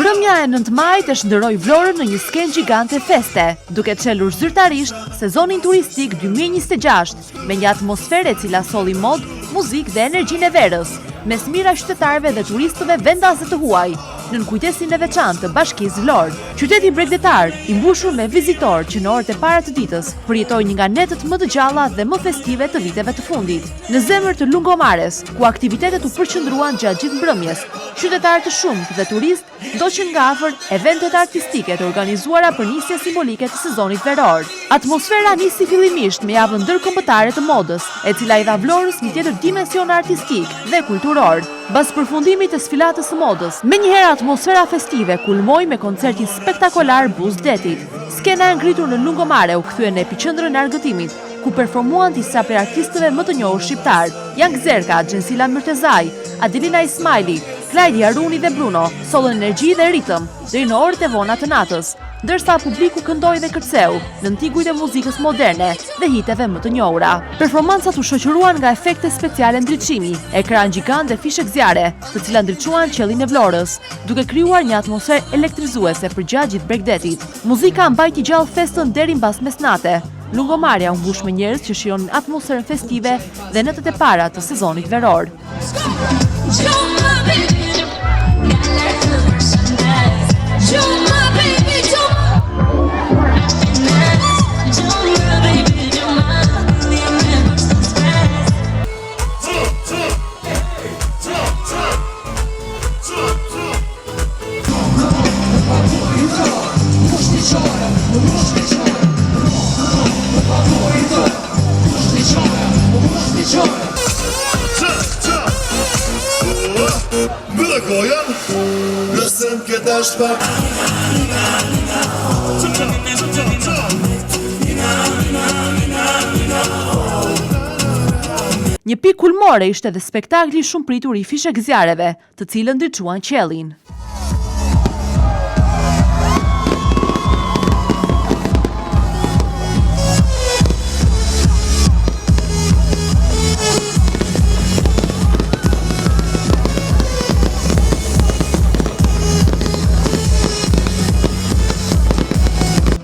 Mbrëmja e 9 majit e shndërroi Vlorën në një skenë gjigante feste, duke çelur zyrtarisht sezonin turistik 2026 me një atmosferë e cila solli modë, muzikë dhe energjinë e verës, mes mijëra qytetarëve dhe turistëve vendas dhe të huaj, nën kujdesin e veçantë të Bashkisë Vlorë. Qyteti bregdetar, i mbushur me vizitorë që në orët e para të ditës, përjetoi një nga netët më të gjalla dhe më festive të viteve të fundit. Në zemër të Lungomares, ku aktivitetet u përqendruan gjatë gjithë mbrëmjes, qytetarë të shumtë dhe turistë ndoqën nga afër eventet artistike të organizuara për nisjen simbolike të sezonit veror. Atmosfera nisi fillimisht me javën ndërkombëtare të modës, e cila i dha Vlorës një tjetër dimension artistik dhe kulturor. Mbas përfundimit të sfilatës së modës, menjëherë atmosfera festive kulmoi me koncertin spektakolar buzë detit. Skena e ngritur në Lungomare u kthye në epiqendrën e argëtimit, ku performuan disa prej artistëve më të njohur shqiptarë, Young Zerka, Xhensila Myrtezaj, Adelina Ismajli, Klajdi Haruni dhe Bruno sollën energji dhe ritëm deri në orët e vona të natës, ndërsa publiku këndoi dhe kërceu nën tingujt e muzikës moderne dhe hiteve më të njohura. Performancat u shoqëruan nga efekte speciale ndriçimi, ekran gjigant dhe fishekzjarre, të cilat ndriçuan qiellin e Vlorës, duke krijuar një atmosferë elektrizuese përgjatë gjithë bregdetit. Muzika mbajti gjallë festën deri mbas mesnate. Lungomarja u mbush me njerëz që shijonin atmosferën festive dhe netët e para të sezonit veror. Një pikë kulmore ishte dhe spektakli i shumëpritur i fishekzjarreve, të cilët ndriçuan qiellin.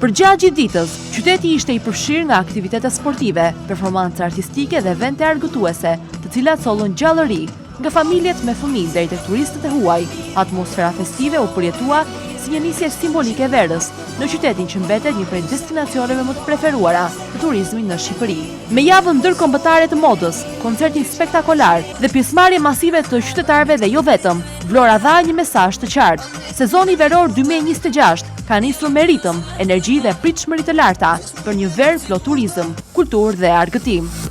Përgjatë gjithë ditës, qyteti ishte i përfshirë nga aktivitete sportive, performanca artistike dhe evente argëtuese, të cilat sollën gjallëri, Nga familjet me fëmijë deri tek turistët e huaj, atmosfera festive u përjetua si një nisje simbolike e verës, në qytetin që mbetet një prej destinacioneve më të preferuara të turizmit në Shqipëri. Me javën ndërkombëtare të modës, koncertin spektakolar dhe pjesëmarrje masive të qytetarëve dhe jo vetëm, Vlora dha një mesazh të qartë, sezoni veror 2026 ka nisur me ritëm, energji dhe pritshmëri të larta për një verë plot turizëm, kulturë dhe argëtim.